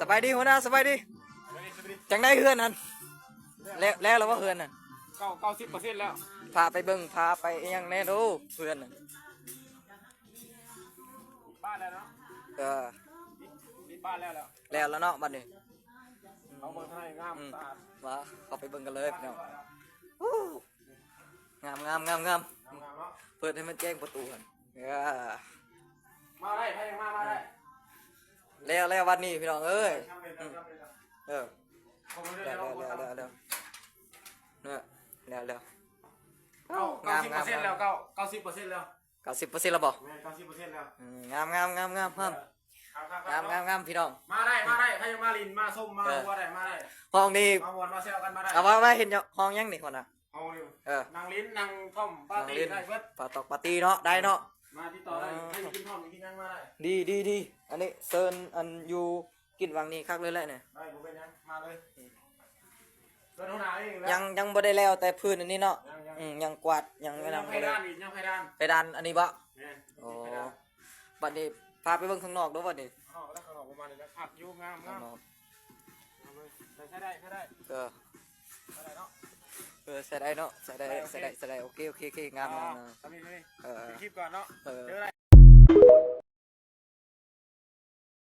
ສະບາຍດີຫົວໜ້າ ສະບາຍດີ. ຈັ່ງໃດເຮືອນຫັ້ນ ແລ້ວ ແລ້ວລະບໍ່ເຮືອນຫັ້ນ? ເກົ້າ ເກົ້າສິບເປີເຊັນແລ້ວ. ພາໄປເບິ່ງ ພາໄປອີ່ຫຍັງແດ່ດູເຮືອນຫັ້ນ? ບານແລ້ວເນາະ. ເອີ ບານແລ້ວ ແລ້ວ ແລ້ວລະເນາະບັດນີ້. ເຮົາເບິ່ງທາງໃນງາມ ອືມ ສະອາດ. ມາ ເຂົ້າໄປເບິ່ງກັນເລີຍພີ່ນ້ອງ. ໂອ້ ງາມໆໆໆ. ງາມໆເນາະ. ເປີດໃຫ້ມັນແຈ້ງປະຕູຫັ້ນ. ເອີ ມາໄດ້ ໃຜມາ ມາໄດ້. ແລ້ວ ແລ້ວວັດນີ້ພີ່ນ້ອງເອີຍ. ເອີ ແລ້ວ ແລ້ວ ແລ້ວ ແລ້ວ ແລ້ວ ເອີ ແລ້ວ ແລ້ວ. ເກົ້າ ເກົ້າສິບເປີເຊັນແລ້ວ ເກົ້າ ເກົ້າສິບເປີເຊັນແລ້ວ. ເກົ້າສິບເປີເຊັນແລ້ວບໍ່? ແມ່ນ ເກົ້າສິບເປີເຊັນແລ້ວ. ອືມ ງາມໆໆໆ. ເອີ ງາມໆໆໆ ພີ່ນ້ອງ. ມາໄດ້ ມາໄດ້ ໃຜຢາກມາຫຼິ້ນ ມາຊົມ ມາ ເອີ ຫົວໄດ້ ມາໄດ້. ຫ້ອງນີ້ ມາມ່ວນ ມາແຊວກັນ ມາໄດ້. ເອົາ ວ່າ ວ່າເຫັນຫ້ອງຫຍັງນີ້ ຫົວໜ້າ? ເຮົານີ້ ເອີ ນັ່ງຫຼິ້ນ ນັ່ງທ່ອມ ປາຕີໄດ້ເບິດ. ປາຕອກປາຕີເນາະ ໄດ້ເນາະ. ມາຕິດຕໍ່ໄດ້ ໃຜກິນທ່ອມກິນຫຍັງມາໄດ້. ດີໆໆ. ອັນນີ້ເຊີນ ອັນຢູ່ກິນຫວ່າງນີ້ຄັກເລີຍແຫຼະນີ້. ໄດ້ ບໍ່ເປັນຫຍັງ ມາເລີຍ. ອືມ ເພິ່ນຫົວໜ້າເອງແຫຼະ. ຍັງ ຍັງບໍ່ໄດ້ແລ້ວແຕ່ພື້ນອັນນີ້ເນາະ. ຍັງ ຍັງ ອືມ ຍັງກວາດ ຍັງ ເອີ ຍັງ ຍັງໄປດ້ານອີກ ຍັງໄປດ້ານ ໄປດ້ານອັນນີ້ບໍ່? ແມ່ນ ໂອ້ ຍັງໄປດ້ານ. ບັດນີ້ພາໄປເບິ່ງຂ້າງນອກເດີ້ບັດນີ້. ເອົາລະ ຂ້າງນອກປະມານນີ້ແຫຼະ ຄັກຢູ່ ງາມ ງາມ. ເອີ ໃຊ້ໄດ້ ໃຊ້ໄດ້. ເອີ ໃຊ້ໄດ້ເນາະ. ເອີ ໃຊ້ໄດ້ເນາະ ໃຊ້ໄດ້ ໃຊ້ໄດ້ ໃຊ້ໄດ້. ໂອເຄ ໂອເຄ ໂອເຄ ງາມ ງາມ ງາມ. ເອີ ເອີ ເອີ ເອີ ຄລິບກ່ອນເນາະ. ເອີ ເຈີໄດ້.